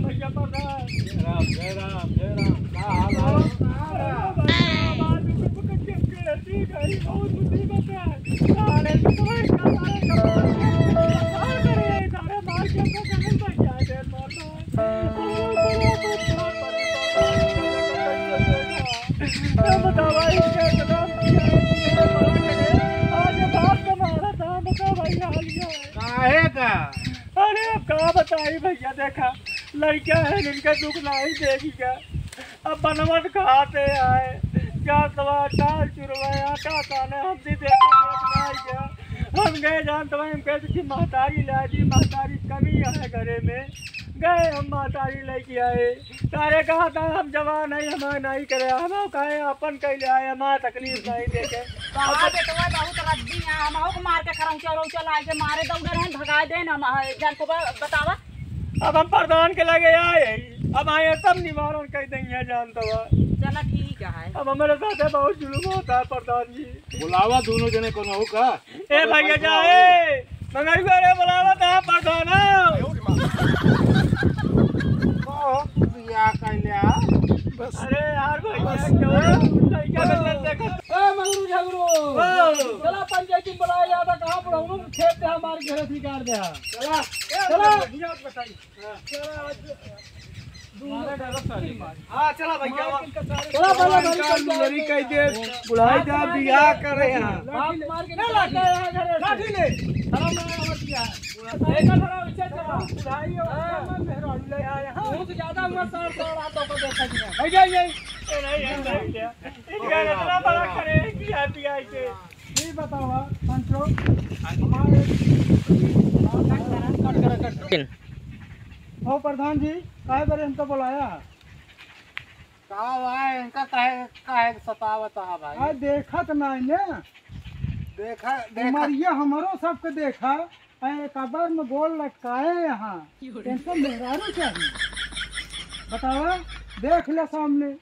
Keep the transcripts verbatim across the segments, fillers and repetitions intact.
भैया प्रधान। जय राम, जय राम, जय राम। का हाल है? अरे भैया, आवाज उनके पकड़ के, के ठीक है, बहुत मुसीबत है। सारे तो भाई का सारे का मार के, सारे मार के अपना जंगल में जाए दे, मार दो। बताओ भाई, इनका इतना आज बाप का मारा था, बताओ भाई, हाल ये है। काहे का? अरे, अब का बताई भैया, देखा, लड़का है, इनका दुख नहीं देखी क्या? अब बनवन खाते आए, जातवा, चाल चुरवा, आटा साने, हम भी देखे, देख नहीं क्या? हम गए, जानत भाई, हम कहे कि महतारी ला दी, महतारी कमी है घरे में। गए हम महतारी लेके आए, सारे कहा था, "हम जवान है, हमारे नहीं करे, हम काहे अपन कैले आए, हमारे तकलीफ नहीं देखे।" कहा बेटवा बहुत रद्दी है, हम को मार के खरौचा उरौचा लाए के मारे दौड़े रहे, भगा दे ना, हम, जान को ब-, बतावा। अब हम प्रधान के लगे आए, अब आए सब निवारण कर देंगे, जान तो। चला ठीक है। अब हमारे साथ बहुत जुल्म होता है प्रधान जी। बुलावा दोनों जने को ना हो का। ए भैया जा, ए, मंगरुआ रे, बुलावा था प्रधान। बियाह कर लिया। अरे यार भैया, क्यों लड़का बच्चा देखो? ए मंगरू झगरू, ओ। चला पंचायती में बुलाया जाता, कहाँ बुढ़ऊ खेत दे हमारे घर अधिकार दे। चला, चला। हाँ, चला भाई, क्या हुआ? चला, चला, चला, लुगरी कह दे, बुढ़ाई जा, बियाह करे हैं। बाप मार के ना लाठी, लाठी ले। चला, मैं और क्या? एक बार और इसे चला, बुढ़ाई और हाँ। मेहरारू ले आए हैं। वो तो ज्यादा उम्र साठ साल आ तो को देखा नहीं। भाई, जाइए। ए, नहीं, नहीं, नहीं, नहीं। इनका इतना बड़ा करे हैं कि आप ही आए के। ये बताओ, पंचो, हमारे कट करा, कट करा। ओ प्रधान जी, काहे बरे हमका बुलाया है? का हुआ है? इनका काहे, काहे सतावत है भाई? आ, देखत नाई ने। देखा, देखा। उमरिया हमरो सबके देखा, ऐ कबर में गोल लटकाए यहाँ। इनको मेहरारू चाहिए। बतावा, देख ले सामने।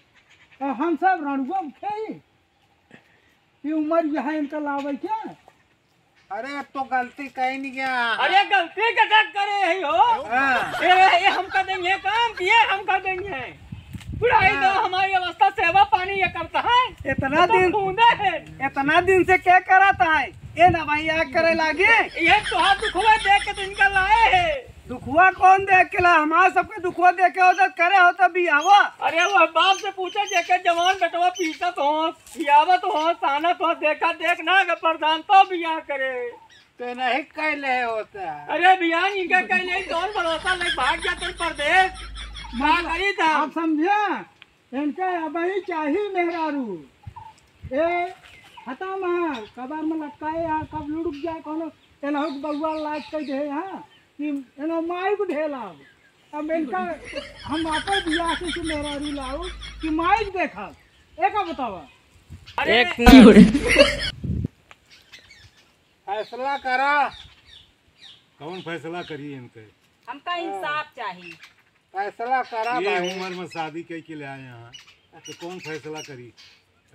और हम सब रणुआ में खेई। ये उमर यहाँ इनका लावे क्या? अरे, अब तो गलती कहीं नहीं गया। अरे, गलती के देख करे यही हो। हाँ। ए, ए, हमका देंगे काम किए, हमका देंगे। बुढ़ाई हाँ। दो हमारी अवस्था, सेवा पानी ये करता है। इतना तो दिन, बूंदे है। इतना दिन से क्या करत है? ए ना भाई, आग करे लागे। ये तोहार दुखवा देख के तो इनका लाए है। दुखवा कौन देख के ला? हमार सबके दुखवा देख के होता करे होता बियाहवा। अरे वो बाप से पूछे, जेके जवान बेटवा पीसत हो, खियावत हो, सानत हो, देखा देख ना, अगर प्रधान तो बियाह करे। ते नहीं कैले होता। अरे बियाह इनका कैले, कौन भरोसा ले भाग जाते परदेस। का मतलब, करी था? आप समझे? इनका अबही चाही मेहरारू। ए, खतम है, कबर में लटकाए है, कब लुढ़क जाए कोनो एनहु के बउआ लाज कह दे, हाँ, कि एनो माई को ढेलाब। अब इनका हम आपन बियाह से, से मेहरारू लाओ कि माई को देखा, एका बतावा। अरे एक नंबर। फैसला करा। कौन फैसला करी इनके? हमका इंसाफ चाही। फैसला करा ये भाई। उम्र में शादी कई के ले आए हैं, तो कौन फैसला करी?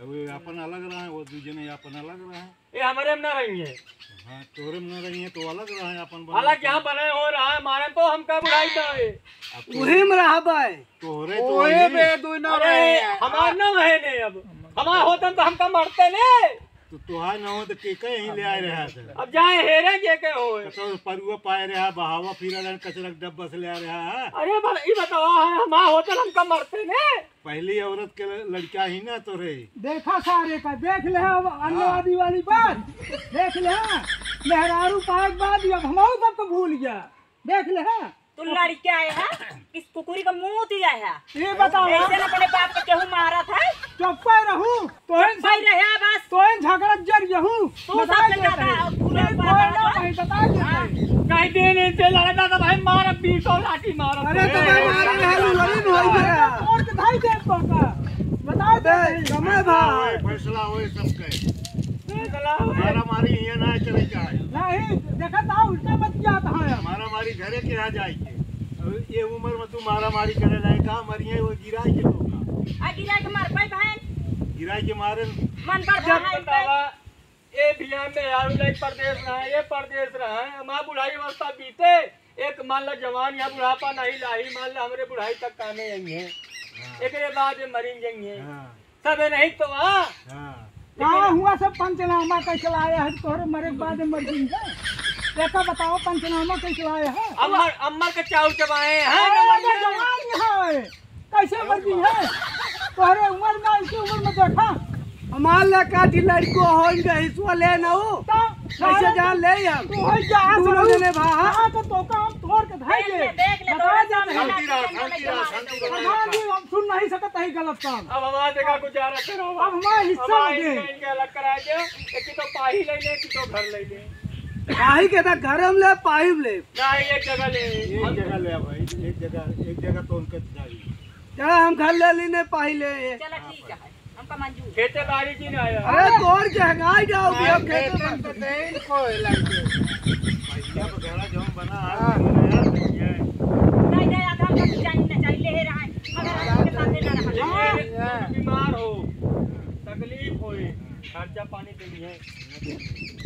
अब ये अपन अलग रहे, वो दू जने अपन अलग रहे। ये हमारे में ना रही है। हाँ, तोरे में ना रही है तो अलग रहे, अपन बने अलग तो। यहाँ बने हो रहा है, मारे तो हमका बुढ़ाई जाए। अब तो वही में रहबे। तोहरे तो ओए वही। बे, दुई ना अरे, रहे हैं। हमार ना रहे ने अब। हमार होतन तो हमका मरते ने। तो तोहार ना हो तो के कहीं ले आए रहा था। अब जाए हेरे जे के होए। तो परुआ पाए रहा, बहावा फिरा रहा, कचरा के डब्बा से ले आ रहा है। अरे बा-, ई बताओ, हमार होतन हमका मरते ने। पहली औरत के ल-, लड़का ही ना तो रहे। देखा सारे का, देख ले अब अन्नवादी हाँ। वाली बात। देख ले, मेहरारू पाए के बाद अब हमारू सबको भूल गया। देख ले, हाँ। तू लड़के आए है, किस कुकुरी का मुंह दिया है? ये बताओ। ऐसे ना अपने बाप के केहू मारत है? चुप्पे रहू। तोहन चुप्पे सब, रहे बस। तोहन झगड़ा जर यहू। तू बताए सबसे देते। ज्यादा बुरा ये बात कोई ना है। नहीं बताए देते। कहीं दिन इनसे लड़ता तो भाई मार, बीसों लाठी मार। अरे तो भाई मारे रहे, लड़ी नहीं है। मार के धाई दे तो का। बताए दे। समय भाई। फैसला होए सबके। मारा मारी हियाँ ना चले जाए। नहीं, देखा था उल्टा मत किया था यार। मारा मारी घरे के आ जाए के। अब ये उम्र में तू मारा मारी करे लाए का, मरिए वो गिराए के तो का। आ गिराए के मार पाई बहन। गिराए के मारे। मन पर जब बहाई बतावा, ए बियाह में यार लाइक परदेस रहा है, ये परदेस रहा है, हमार बुढ़ाई अवस्था बीते, एक मान ला जवान या बुढ़ापा नहीं लाही, मान ला हमरे बुढ़ाई तक कामे आई है, हाँ। एकरे बाद में मरिन जाई है। हाँ। सबे नहीं तो आ। हाँ। का हुआ सब पंचनामा कैसे लाया है, तोहरे मरे के बाद में मर गई है? एका बताओ, पंचनामा कैसे लाया है? अम्मर, अम्मर के चाउर चबाए हैं, अरे, न मर अरे, गए। जवान है, कैसे मर गई है? तोहरे उम्र में, इनकी उम्र में देखा। हमार लड़का जी लड़को हो, इनका हिस्सा ले ना हो। तो कैसे जान ले हम? तू हो जा, दोनों सुनो। जने भा, हाँ। हाँ, तो तोका हम तोड़ के धर देख ले, दे। देख ले, बता तोरे दे सामने भाई। शांति रहा, शांति रहा, शांति रहा। प्रधान जी, हम सुन नहीं सकत है गलत काम। अब हमारा देखा गुजारा करो। अब हमारा हिस्सा अब दे। इनका, इनका अलग करा दे, एक तो पाही ले ले, एक तो घर ले ले। पाही के था, घर हम ले, पाही ले। ना, एक जगह ले। एक जगह ले भाई, एक जगह, एक जगह तो उनके चाहिए। चला, हम घर ले लीने पाही ले। चला, ठीक है, हमका मंजूर। खेते बाड़ी की ना आया। अरे, तोड़ के हंगाई जाओ, भाई, हम खेते खेते में। तो देन को है लड़के। भैया वगैरह जो बना, हाँ। नहीं, नहीं, आधा हम तो जानी ना चाहिए, ले रहा है, मगर आपके साथ ना रहा। हाँ। बीमार हो, तकलीफ होए, खर्चा पानी देंगे,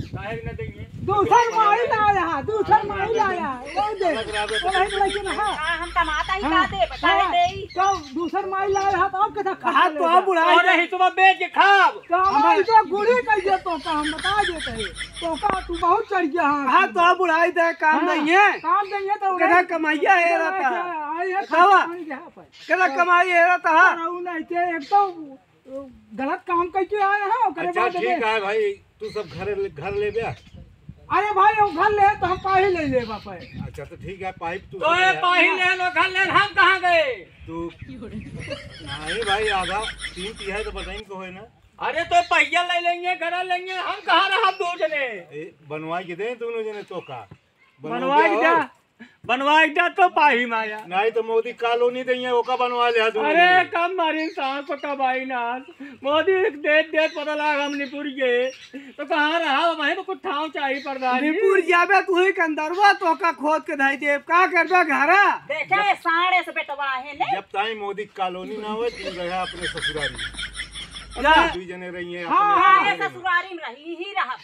काहे न देंगे? दूसर माई लाया है, दूसर माई लाया है, वो दे, वो नहीं तो लेके ना है। हाँ, हम कमाता ही हाँ, का दे, बताए हाँ, दे ही। तो दूसर माई लाया है, तो अब कैसा खर्चा हाँ, तो लेगा? हम बुढ़ाई और दे। नहीं तो मैं बेच के खाब। तो हम हमारे तो गुड़ी कर दे तो का, हम बता देते हैं। तो का, तू बहुत चढ़ गया हाँ, हाँ, तो हम बुढ़ाई दे, काम हाँ, नहीं है। काम नहीं है तो कैसा उन्हें कमाइया है रहता है? आई है, बतावा। खर्चा पानी दे, हाँ, पर। कैसा कमाई है रहता है? और उन्हें के एक तो गलत काम करके आए हैं, ओकरे अच्छा, बाद ठीक में है भाई, तू सब घर, घर ले बे। अरे भाई, वो घर ले तो हम पाही ले ले बापा। अच्छा, तो ठीक है, पाही तू तो सब ये ले। पाही ले लो, घर ले, हम कहाँ गए? तू, नहीं भाई, आधा, तीन तिहाई तो बताइन को है ना। अरे तो पहिया ले लेंगे, घर लेंगे, हम कहाँ रहा दो जने? ए, बनवाई के दे दोनों जने तो का? बनवाई बनवा के हो? जा। बनवाई जा तो पाही माया। नहीं तो मोदी कॉलोनी दे है, ओका बनवा ले, दोनों अरे जने। कम मारिन सांस तो कब आई ना। मोदी एक देत देत पता लाग हम निपुर गए। तो कहाँ रहा? वहीं तो कुछ ठाव चाहिए प्रधान जी। निपुर जाबे तू ही कंदरवा, तो का खोद के धाई देब। का करबे घरा? देखे जब, साढ़े से बेटवा है ने। जब ताई मोदी कॉलोनी ना हो, तुम रहे अपने ससुरारी में। जा। दुई जने रही हैं हाँ, अपने हाँ, ससुरारी में। ससुरारी में रही ही रहा।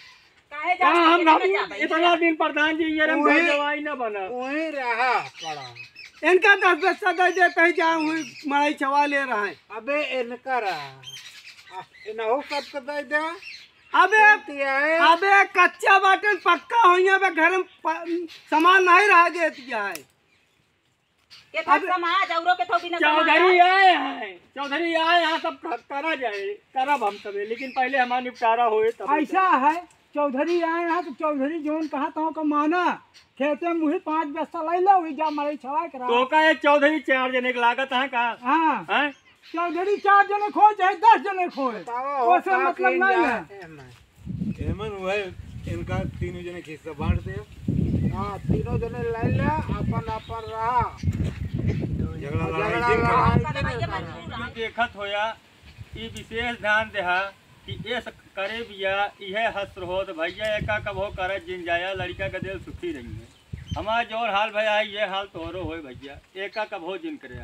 काहे का जात हम, के हम ना जाबे? इतना दिन प्रधान जी ये रंग उहे, दवाई ना बना। उहे रहा पड़ा। इनका दस दस सौ दे देते हैं, जहाँ हुई मड़ई छवा ले रहा है। अबे इनका रहा। आ, इनहू सबके दे दे। अबे, देती है। अबे कच्चा बाटन पक्का होइया बे घर में प-, सामान नहीं रहा देती है। के था अब समाज औरों के थोड़ी ना चौधरी समाज। आए हैं, चौधरी आए हैं, सब क-, करा जाए, करब हम सबे, लेकिन पहले हमारा निपटारा होए तब ऐसा करा। है, चौधरी आए हैं तो चौधरी जोन कहा तो का माना, खेते में वही पाँच बस्ता लाई ला, वही जा मड़ई छवाए करा। तो का एक चौधरी चार जने के लागत है का? हाँ। हैं? चौधरी चार जने खोए चाहे दस जने खोए, बताओ, ओसे का मतलब नहीं है। एमन वह इनका तीनों जने के हिस्सा बांट दे। हाँ, तीनों जने ले ले, अपन अपन रहा। झगड़ा लड़ाई झगड़ा जिन लड़ाई करा। जिन करा। जो देखत होया, ई विशेष ध्यान देहा कि ए स-, करे बिया, इहे हस्र होत भैया, एका कबहो करत जिन जाया, लड़का के दिल सुखी रही है। हमार जौन हाल भया है, ये हाल तोहरो होए भैया, एका कबहो जिन करे।